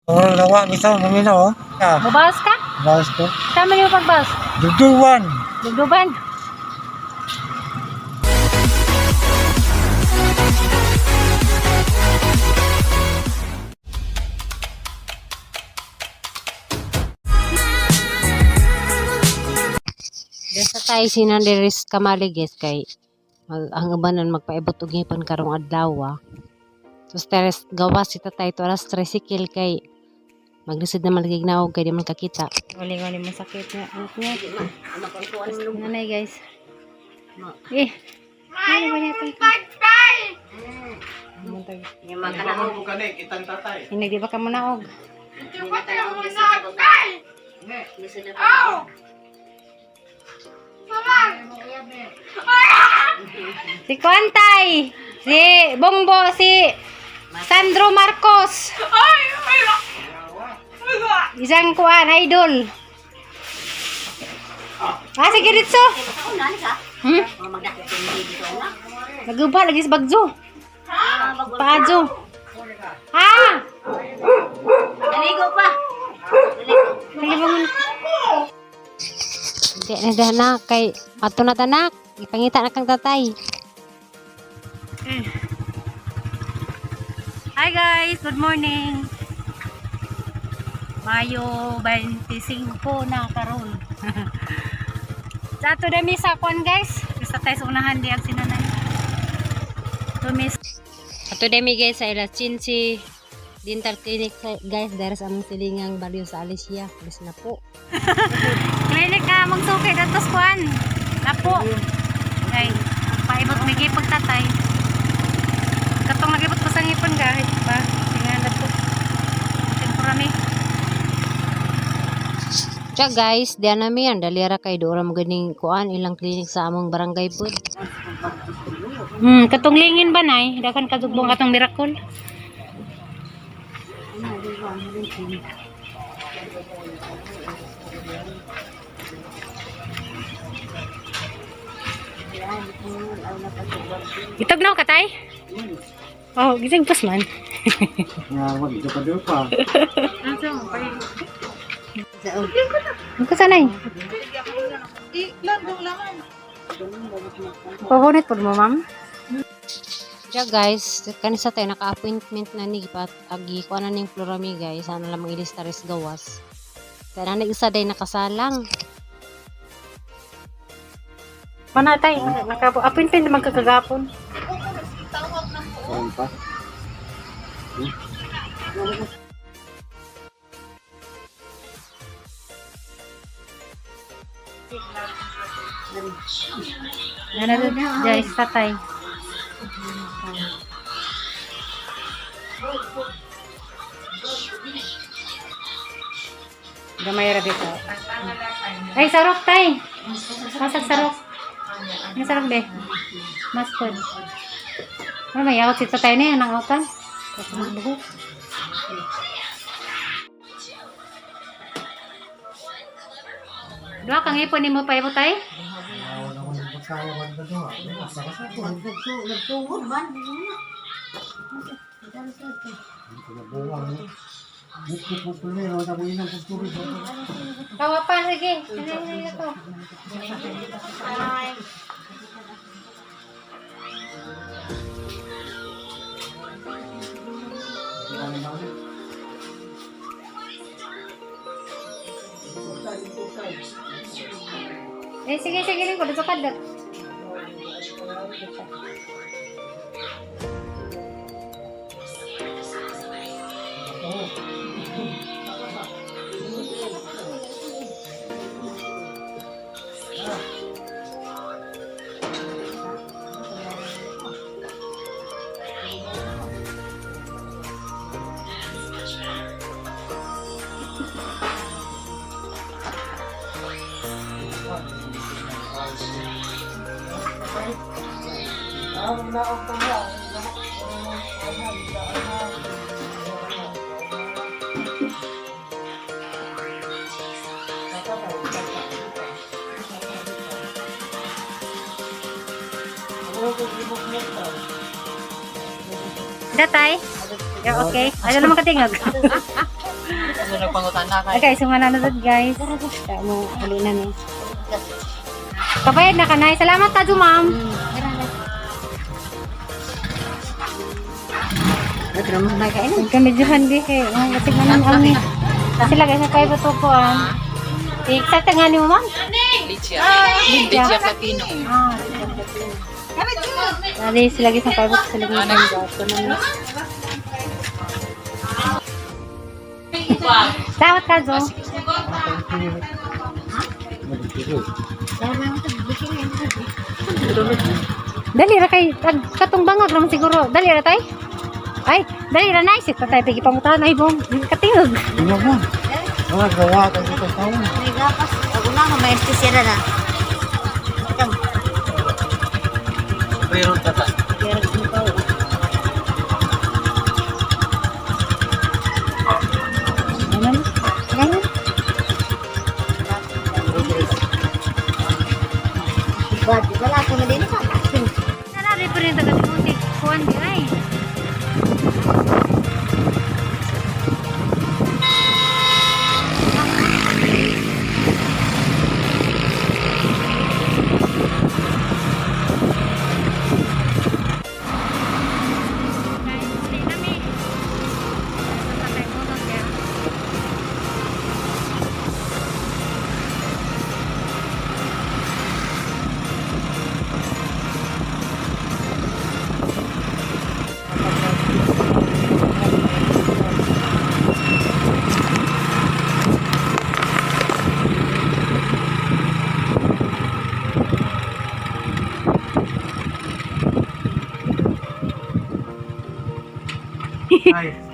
Oh, lawa bitaw maminaw oh. Ah, Mubawas ka? bawas ko. Tama niyo pagbawas. Duduwan. Dugduban. Desa tayo sinandiris kamaligis kay mag, ang ubanan magpaibot og ngipon karong adlaw. Ah. Tapos teres gawas si tatay to alas tricycle kay maglisod na maligig na og kay di man kakita. Wali-wali masakit nga. Nanay, guys. Eh. Ano ba niya Hinag di ba ka muna og? Si Kwantay, si Bongbong, si Sandro Marcos. Isang kuan, idol. Ah, sige ditso. Hmm? Naguba lagi sa bagzo. Paadyo. Ah! Naligo pa. Sige ba man? Hindi na dahan na kay ato na tanak. Ipangita na kang tatay. Hi guys, good morning. Mayo 25 na karon. Sa ato dami sa kwan guys. Basta tayo sa unahan di ang sinanay. Tumis. Ato dami guys sa ila Chinsi Dental Clinic guys, dara sa among silingang baryo sa Alicia. Alis na po. Clinic ka magsuki datos kwan. Napo. Kay paibot migi pagtatay. Katong nagibot ko sa ngipon gahit pa. Tingnan na po. Temporami. Siya guys, diyan na mi ang dalira kay doora mo ganing kuan ilang clinic sa among barangay pud. Katong lingin ba nay? Dakan kadugbong katong miracle. Itugnaw ka tay? Oh, gising pas man. Nga wag ito pa do pa. Ang kasanay. Pabunit po mo, ma'am. Siya guys, kanisa tayo naka-appointment na ni pat agi ko na ning Florami guys, sana lamang ilis taris gawas. Tara na isa day nakasalang. Manatay, naka-appointment naman kakagapon. Karon pa. Nana guys, tatay. Gamay ra dito. Ay, sarok tay. Masag sarok. May sarok be. Mas pod. Ano may out si tatay na yan ang outan. Tapos magbuhok. Duha kang ipon nimo pa tay? Wala ko ng pagsawa man ba do. Asa ka sa ko. Nagtungod man. Hindi ko buwang. Bukod mo primero na mo inang pagtubig. Tawa pa, sige. Sige, sige ko. Eh, sige, sige lang ko. Dito ka, dag. Datay? You're okay? Ano naman katingog? Sa nagpangutana kay. Okay, so na na guys. Kaya mo, uli na ni. Kabayad na kanay. Salamat ta, ma'am. Huwag ka medyo handi kay. Oh, basig man ang ami. Sila guys, sa kayo ko ah. Excited nga ni mo, ma'am? Lichia. Lichia. Lichia Platino. Ah, Dali sila guys, sa kayo sila guys. Ang Salamat ka, Zo. Dali ra kay ag katong bangag raman siguro. Dali ra tay. Ay, dali ra nice ito tay pigi pangutahan ay bong katingog. Tingnan mo. Mga gawa ka dito sa taon. May gapas. Ako na, may estisera na. Itang. Pero tata. Ano na? Ano? Bad, wala ko na din ka. Nalari pa rin taga Timuti. Kuan di ay. Guys, uli na mi. Sa tatay mo, no, kaya.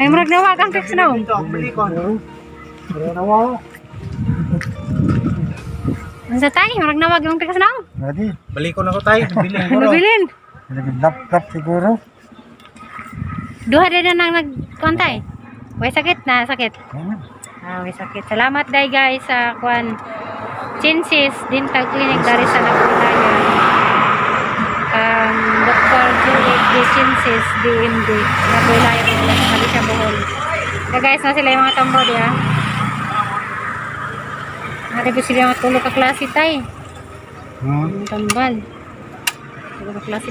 Ay, murag nawag ang text now. Pero nawa. Unsa tay? Murag nawag yung text now. Ready? Balikon ako tayo, nabilin ko. Nabilin. Nag-lap siguro. Duha din na nang nagkontay. Way sakit na, sakit. Hmm. Ah, may sakit. Salamat day guys sa kwan Chinsis Dental Clinic dari sa Napolaya. Ang Dr. Juliet D. Chinsis, DMD. Napolaya po sila sa Malaysia, Bohol. Kaya guys, na sila yung mga tambo diya. Naribi sila yung mga tulog ka klase tay. Ang tambal. Tulog ka klase.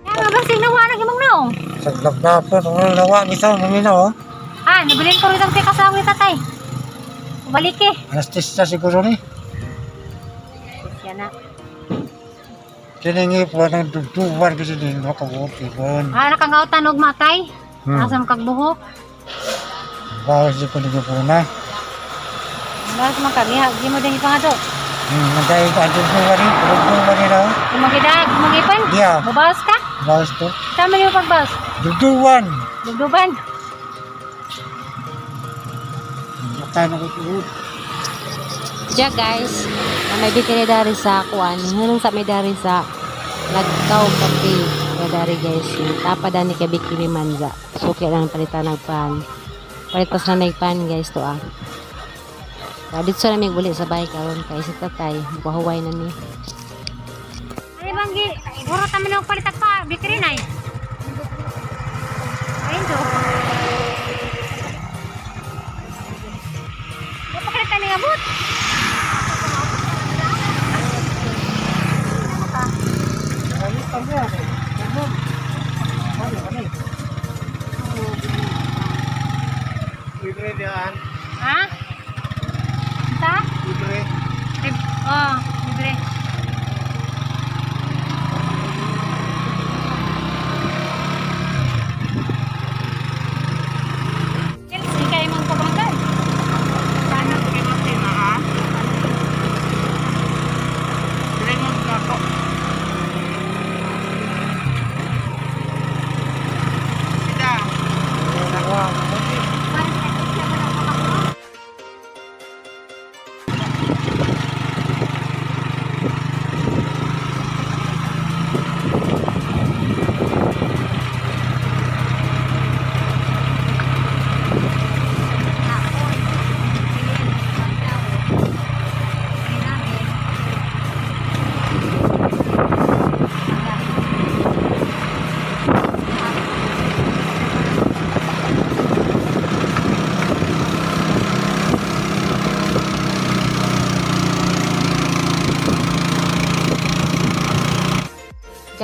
Ah, mabasig na wala imong naong. Sa lap-lapon, wala nawa, bitaw, maminaw. Oh. Ah, nabilin ko rin ang kasama ni tatay. Balik eh. Anesthesia siguro ni. Siya na. Kiningi po ng dugdugan kasi din makabuti bon. Ah, nakangautan og matay. Asa man kag buhok. Bawas di ko ni po na. Bawas man kag iha, di mo din ipangadto. Nagay ang dugdugan ni, dugdugan ni raw. Kumagidag, kumagipan. Yeah. Mabawas ka? Bawas to. Tama niyo pagbawas. Dugdugan. Dugdugan. Matay na ko tuod. Diya guys, na may bikini dari sa kuan, hunong sa may dari sa nagkaw kape nga dari guys, yung tapa dani kay bikini manja. Suki lang palitan nagpan. Palitas na nagpan guys to ah. Kaya dito na may guli sa bahay karon kay si tatay, buhahuway na ni. Ay banggi, guro ta man og palitag pa bikini nay. Ayun do. Napakalitan ni abot. Libre diyan, Ha? Ta? libre. Oh, libre. Chelsea, kay mong pagmangkay. Paano kay Martina ha? Raymond Gato. Sida.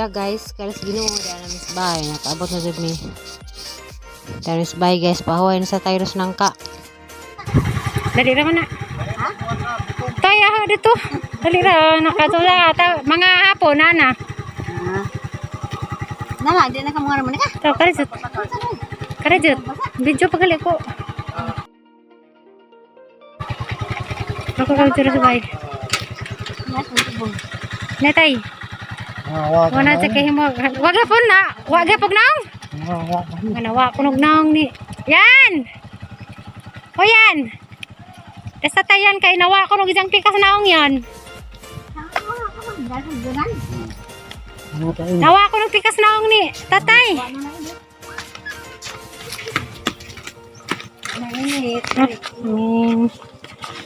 Ka guys, kalas Ginoo daan na sa bahay, nakaabot na jud mi. Daan sa bahay, guys, pahuway na sa Tyrus nangka. Dali ra man na. Tay, ah, dito. Dali ra, nakatula ta mga hapon na na. Ah. Na lang, di na ka mga naman ka. Taw kare jud. Kare jud. Video pagali ko. Ako kami dito sa bahay. Netay, Ah, wa. wala sa kahimo. Wag po na. Wag po naong. Ah, wa. Ano, wa kunog naong ni. Yan. O yan. Basta tayan kay nawa kunog isang pikas naong yan. Ano tayo? Nawa kunog pikas naong ni. Tatay. Amin.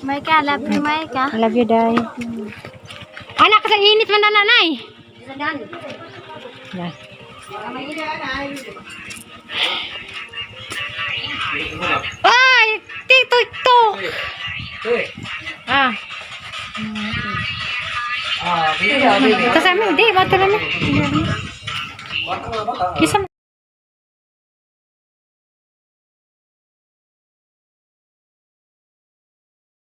Maika, love you, Maika. I love you, Day. Anak, sa init man na nanay. Yeah. Ay, tito ito. Ah. Kasama, di, bato naman. Kisa.